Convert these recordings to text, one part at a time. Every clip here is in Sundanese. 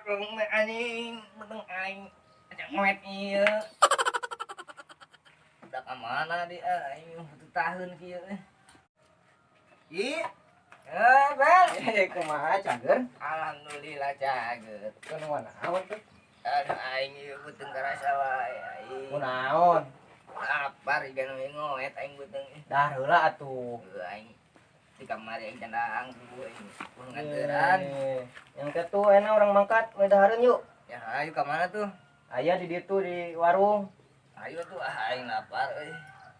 Aduh, anjing, beteng aing ngoet ieu. Udah ka mana dia aing butuh tahun kieu. Ih, Bel. Kumaha cager? Alhamdulillah cager. Kunaon naon tuh? Aduh aing ieu beuteung karasa wae aing. Kunaon? Lapar iga nu ngoet aing beuteung. Dah heula atuh. Heuh aing di kamar aing candang aing pun nganteran. Yang ketu enak orang mangkat we dahareun yuk. Ya ayo ka mana tuh? Aya di ditu di warung. Ayo tuh ah aing lapar euy.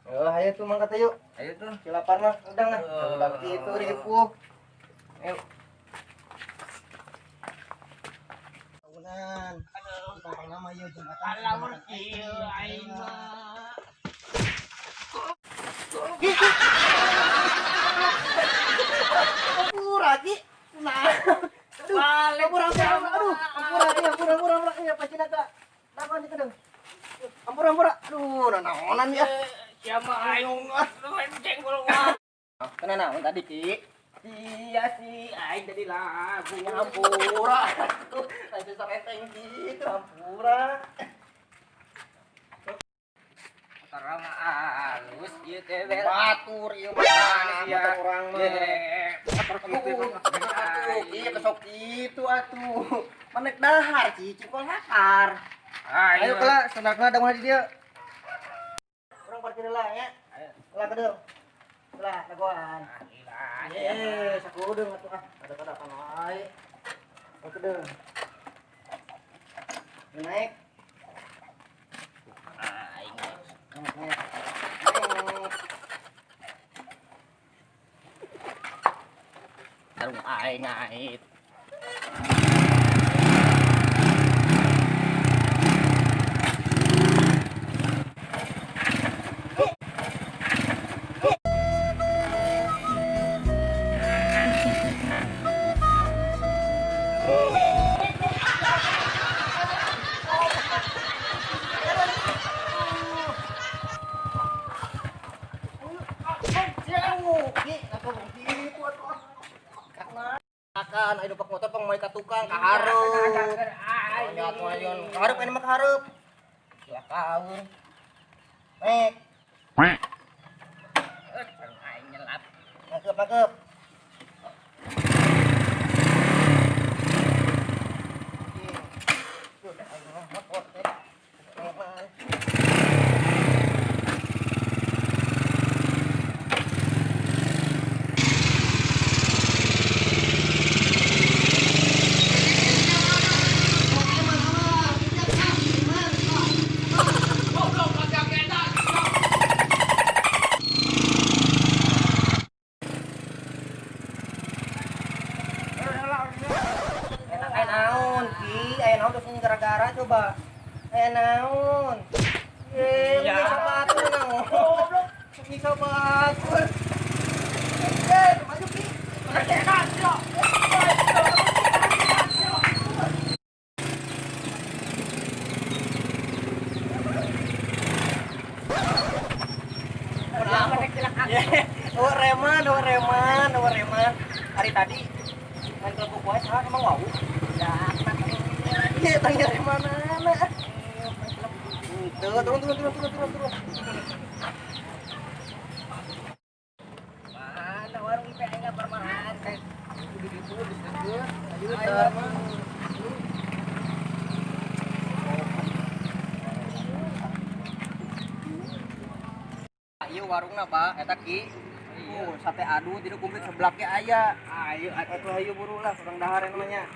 Oh, ayo tuh mangkat yuk. Ayo tuh. Si lapar mah udang ah. Udah gitu ripuh. Ayo. Tahunan. Aduh, tampang nama ieu jembatan. Lamun kieu aing mah. Ampura Ki. Nah. Aduh, ampura ampura aduh. Ampura Ki, ampura ampura ampura. Ya pacina ka. Dagoan di kedeng. Ampura ampura. Aduh, naonan ya. Siapa aing jenggol mah. Kena naon tadi Ki? Iya sih, aing tadi lagu. Ampura. Aduh, langsung sarenteng gitu, ampura. Motor mah halus ieu teh bel. Batur ieu mah, motor urang mah. Motor kitu mah. Iya kesok kitu atuh. Manek dahar Ki, cipol hakar. Ayo kela, sendakna da di dieu. Urang parkir heula nya. Heula kedeung. Heula dagoan. Eh, sakudeung atuh ah. Ada-ada apa wae. Kedeung. Naik. Aing. Naik. Tarung aing ngait. Akan ayo pak motor pang mai ka tukang ka hareup. Nya atuh ayeun ka hareup mah ka hareup. Gila kaur. Mek. Aing nyelap. Nangkep nangkep. Motor teh. Naon Ki, aya naon terus gara-gara coba. Aya naon. Ye, ya. Sepatu naon. Goblok, bisa batur. Eh, maju Ki. Oh, reman, oh reman, oh reman. Hari tadi main kelompok wae saha emang wau. Iya, tanya dari mana? Tuh, turun, turun, turun, turun, turun, turun. Mana warung IP aing lapar mah. Di ditu di situ. Ayo tar. Ieu warungna, Pak, eta Ki. Oh, sate adu jadi komplit seblaknya aya. Ayo atuh ayo buru lah, urang dahar namanya.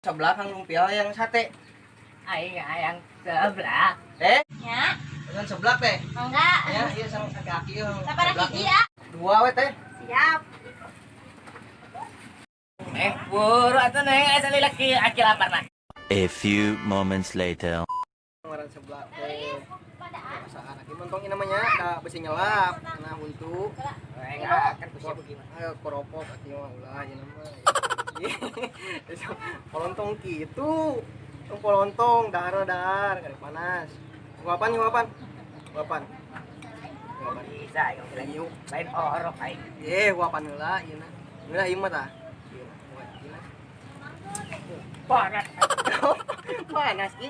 Seblak kang lumpia yang sate. Aing hayang seblak. Teh? Ya. Dengan seblak teh? Enggak. Ya, iya sama kaki yang seblak. Ya. Dua we teh. Siap. Buru atuh neng asa laki aki lapar mah. A few moments later. Ngaran seblak teh. Perasaan aki mentong ini namanya da besi nyelap, nah huntu. Enggak kan besi bagaimana? Ayo koropok aki mah ulah ieu mah. Polontong gitu. Tong polontong dahar dahar kada panas. Guapan guapan. Guapan. Guapan. Bisa ayo lain orok aing. Guapan heula ieu na. Heula ieu mah tah. Ieu na. Panas. Panas, Ki.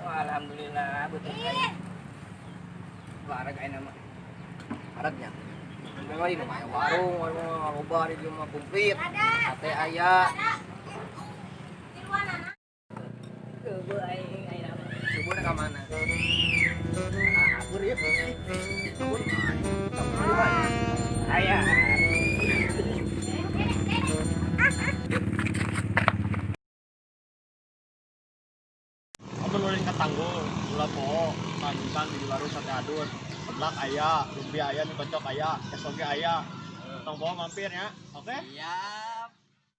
Alhamdulillah betul kan. Wareg ayeuna mah. Waregnya. Memang di mah warung, warung loba di dieu mah komplit. Sate aya. Keubeul aing ayeuna mah. Subuh ka mana? Abur ya. Abur. Aya. Amun ulin ka tanggul, ulah poho, kantan di warung sate adun. Seblak aya, lumpia aya, mie kocok aya, es oge aya. Tong poho mampir ya. Oke? Iya.